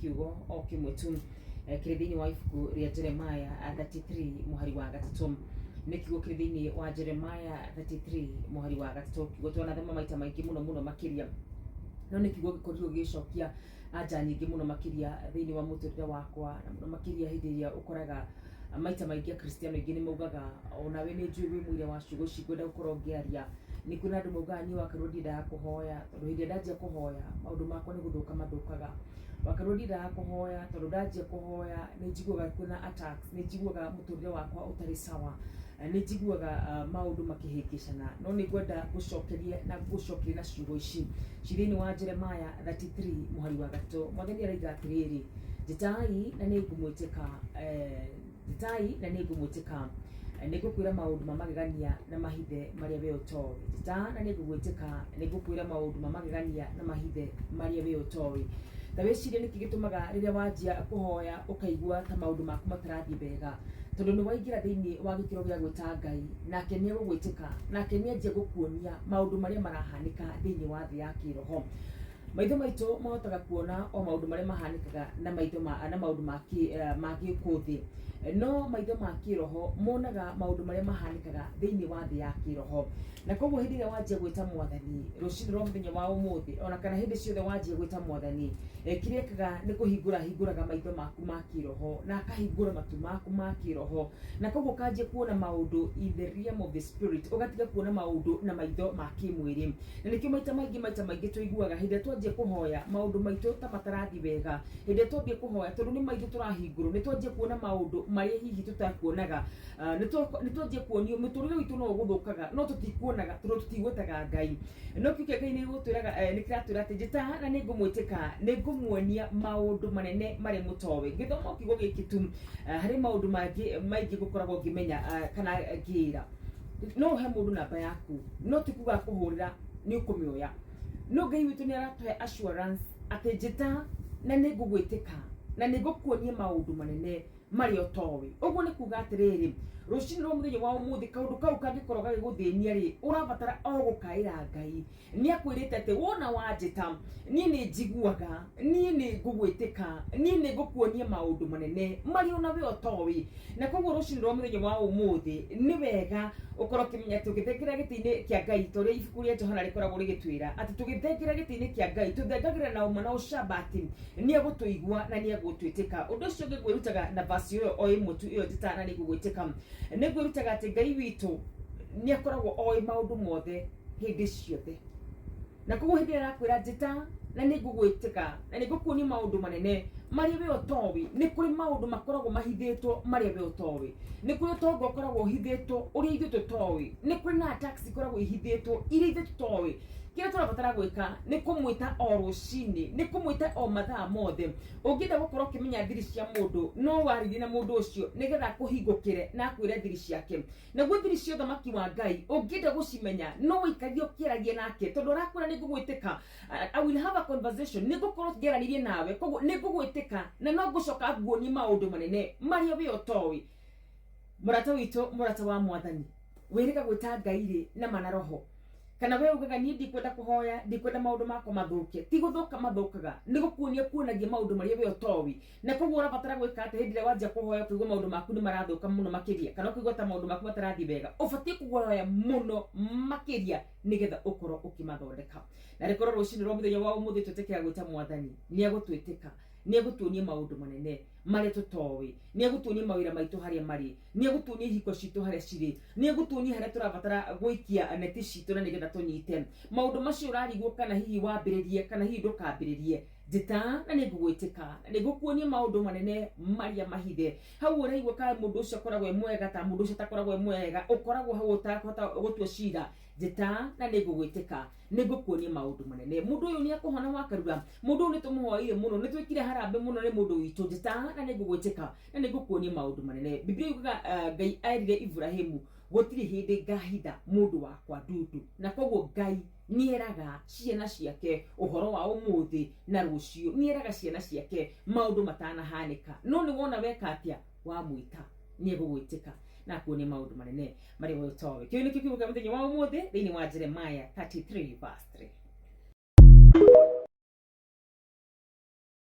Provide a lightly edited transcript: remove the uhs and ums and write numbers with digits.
Kiugo o kĩmwe tu kĩrĩ thĩinĩ wa ibuku rĩa Jeremiah 33 mũhari wa 3. Nĩ kiugo kĩrĩ thĩinĩ wa Jeremiah 33 mũhari wa 3, kiugo twanathoma maita maingĩ mũno mũno makĩria, no nĩ kiugo gĩkorirwo gĩgĩcokia anja nyingĩ mũno makĩria thĩinĩ wa mũtũrĩre wakwa, na mũno makĩria hĩndĩ ĩrĩa ũkoraga maita maingĩ Akristiano aingĩ nĩ maugaga, onawe nĩ njũĩ wĩ mũira wa ciugo ici ngwenda gũkorwo ngĩaria. Nĩ kwĩna andũ maugaga, "Niĩ wakerwo ndiendaga kũhoya, tondũ hĩndĩ ĩrĩa ndanjia kũhoya maũndũ makwa nĩ gũthũka mathũkaga. Wakerwo ndiendaga kũhoya, tondũ ndanjia kũhoya nĩ njiguaga kwĩna attacks, nĩ njiguaga mũtũrĩre wakwa ũtarĩ sawa, nĩ njiguaga maũndũ makĩhĩngĩcana." No nĩ ngwenda ngũcokerie na ngũcokerie na ciugo ici ci thĩinĩ wa Jeremiah 33 mũhari wa 3. Mwathani araiga atĩrĩrĩ, "Njĩtai na nĩ ngũmwĩtĩka, njĩtai na nĩ ngũmwĩtĩka, nĩ ngũkwĩra maũndũ ma magegania na mahithe marĩa we ũtoĩ." Njĩta na nĩ ngũgwĩtĩka, nĩ ngũkwĩra maũndũ ma magegania na mahithe marĩa we ũtoĩ. Ta wĩcirie nĩkĩ gĩtũmaga rĩrĩa wanjia kũhoya ũkaigua ta maũndũ maku matarathiĩ wega? Tondũ nĩ waingĩra thĩinĩ wa gĩkĩro gĩa gwĩta Ngai, nake nĩ egũgwĩtĩka, nake nĩ anjia gũkuonia maũndũ marĩa marahanĩka thĩinĩ wa thĩ ya kĩroho. Maitho maitũ mahotaga kuona o maũndũ marĩa mahanĩkaga na maitho ma, na maũndũ ma kĩ, ma gĩkũ thĩ, no maitho ma kĩroho monaga maũndũ marĩa mahanĩkaga thĩinĩ wa thĩ ya kĩroho. Na koguo hĩndĩ ĩrĩa wanjia gwĩta Mwathani rũcinĩ rwa mũthenya wa ũmũthĩ, ona kana hĩndĩ ciothe wanjia gwĩta Mwathani, kĩrĩa ekaga nĩ kũhingũra ahingũraga maitho maku ma kĩroho na akahingũra matu maku ma kĩroho, na koguo ũkanjia kuona maũndũ in the realm of the spirit, ũgatiga kuona maũndũ na maitho ma kĩmwĩrĩ. Na nĩkĩo maita maingĩ, maita maingĩ tũiguaga hĩndĩ ĩrĩa twanjia kũhoya maũndũ maitũ ta matarathiĩ wega. Hĩndĩ ĩrĩa twambia kũhoya, tondũ nĩ maitho tũrahingũrwo, nĩ twanjia kuona maũndũ marĩa hihi tũtakuonaga. Nĩ twanjia kuonio mũtũrĩre witũ no ũgũthũkaga, no tũtikuonaga tondũ tũtigwĩtaga Ngai. No kiugo kĩa Ngai nĩ gĩgũtwĩraga, nĩ kĩratwĩra atĩ, "Njĩta na nĩ ngũmwĩtĩka, nĩ ngũmuonia maũndũ manene marĩa mũtoĩ." Ngĩthoma kiugo gĩkĩ tu, harĩ maũndũ mangĩ maingĩ ngũkoragwo ngĩmenya, kana ngĩĩra no ũhe mũndũ namba yaku, no ti kuga kũhũrĩra nĩ ũkũmĩoya. No Ngai witũ nĩ aratũhe assurance atĩ, "Njĩta na nĩ ngũgwĩtĩka, na nĩ ngũkuonia maũndũ manene marĩa ũtoĩ." Ũguo nĩ kuga atĩrĩrĩ, rũcinĩ rwa mũthenya wa ũmũthĩ, kaũndũ kau kangĩkorwo gagĩgũthĩnia rĩ, ũrabatara o gũkaĩra Ngai. Nĩ akwĩrĩte atĩ, "Wona wanjĩta, niĩ nĩ njiguaga, niĩ nĩ ngũgwĩtĩka, niĩ nĩ ngũkuonia maũndũ manene marĩa ona we ũtoĩ." Na koguo rũcinĩ rwa mũthenya wa ũmũthĩ nĩ wega ũkorwo ũkĩmenya atĩ ũgĩthengera gĩtĩ-inĩ kĩa Ngai, ta ũrĩa ibuku rĩa Johana rĩkoragwo rĩgĩtwĩra atĩ tũgĩthengera gĩtĩ-inĩ kĩa Ngai tũthengagĩra na ũma na ũcamba atĩ nĩ egũtũigua na nĩ egũtwĩtĩka. Ũndũ ũcio ũngĩ ngwĩrutaga na verse ĩyo o ĩmwe tu ĩyo, "Njĩta na nĩ ngũgwĩtĩka," nĩ ngwĩrutaga atĩ Ngai witũ nĩ akoragwo oĩ maũndũ mothe hĩndĩ ciothe. Na koguo hĩndĩ ĩrĩa arakwĩra, "Njĩta na nĩ ngũgwĩtĩka, na nĩ ngũkuonia maũndũ manene marĩa we ũtoĩ," nĩ kũrĩ maũndũ makoragwo mahithĩtwo marĩa we ũtoĩ. Nĩ kũrĩ ũtonga ũkoragwo ũhithĩtwo ũrĩa ithuĩ tũtoĩ. Nĩ kũrĩ na attacks ikoragwo ihithĩtwo iria ithuĩ tũtoĩ. Kĩrĩa tũrabatara gwĩka nĩ kũmwĩta o rũcinĩ, nĩ kũmwĩta o mathaa mothe. Ũngĩenda gũkorwo ũkĩmenya thiri cia mũndũ, no warĩrie na mũndũ ũcio nĩgetha akũhingũkĩre na akwĩre thiri ciake. Naguo thiri cia ũthamaki wa Ngai ũngĩenda gũcimenya, no wĩikarie ũkĩaragia nake, tondũ arakwĩra, "Nĩ ngũgwĩtĩka. I will have a conversation, nĩ ngũkorwo ngĩaranĩrie nawe, koguo nĩ ngũgwĩtĩka na no ngũcoka nguonie maũndũ manene marĩa we ũtoĩ." Mũrata witũ, mũrata wa Mwathani, wĩrĩga gwĩta Ngai rĩ na mana roho, kana we ugaga, "Niĩ ndikwenda kũhoya, ndikwenda maũndũ makwa mathũke"? Ti gũthũka mathũkaga, nĩ gũkuonia kuonagia maũndũ marĩa we ũtoĩ. Na koguo ũrabatara gwĩka atĩ hĩndĩ ĩrĩa wanjia kũhoya ũkaigua maũndũ maku nĩ marathũka mũno makĩria, kana ũkaigua ta maũndũ maku matarathiĩ wega, ũbatiĩ kũhoya mũno makĩria nĩgetha ũkorwo ũkĩmathondeka. Na rĩkorwo rũcinĩ rwa mũthenya wa ũmũthĩ twĩtĩkĩra gwĩta Mwathani, nĩ egũtwĩtĩka, nĩ egũtuonia maũndũ manene marĩa tũtoĩ, nĩ egũtuonia mawĩra maitũ harĩa marĩ, nĩ egũtuonia ihiko citũ harĩa cirĩ, nĩ egũtuonia harĩa tũrabatara gũikia neti citũ na nĩgetha tũnyite maũndũ macio ũrarigwo kana hihi wambĩrĩrie kana hihi ndũkambĩrĩrie. "Njĩta na nĩ ngũgwĩtĩka, na nĩ ngũkuonia maũndũ manene marĩa mahithe." Hau ũraigua ka mũndũ ũcio akoragwo e mwega, ta mũndũ ũcio atakoragwo e mwega, ũkoragwo hau ũtakũhota gũtua cira. "Njĩta na nĩ ngũgwĩtĩka, nĩ ngũkuonia maũndũ manene." Mũndũ ũyũ nĩ akũhona wakarura, mũndũ ũyũ nĩ tũmũhoeire mũno, nĩ twĩkire harambĩ mũno, nĩ mũndũ witũ. "Njĩta na nĩ ngũgwĩtĩka, na nĩ ngũkuonia maũndũ manene." Biblia yugaga, Ngai erire Iburahĩmu, "Gũtirĩ hĩndĩ ngahitha mũndũ wakwa ndundu." Na koguo Ngai nĩeraga ciana ciake ũhoro wa ũmũthĩ na rũciũ, nĩeraga ciana ciake maũndũ matanahanĩka. No nĩ wona weka atĩa? Wamwĩta, nĩ egũgwĩtĩka na akuonie maũndũ manene marĩa we ũtoĩ. Kĩu nĩkĩo kiugo kĩa mũthenya wa ũmũthĩ thĩinĩ wa Jeremiah 33 verse 3.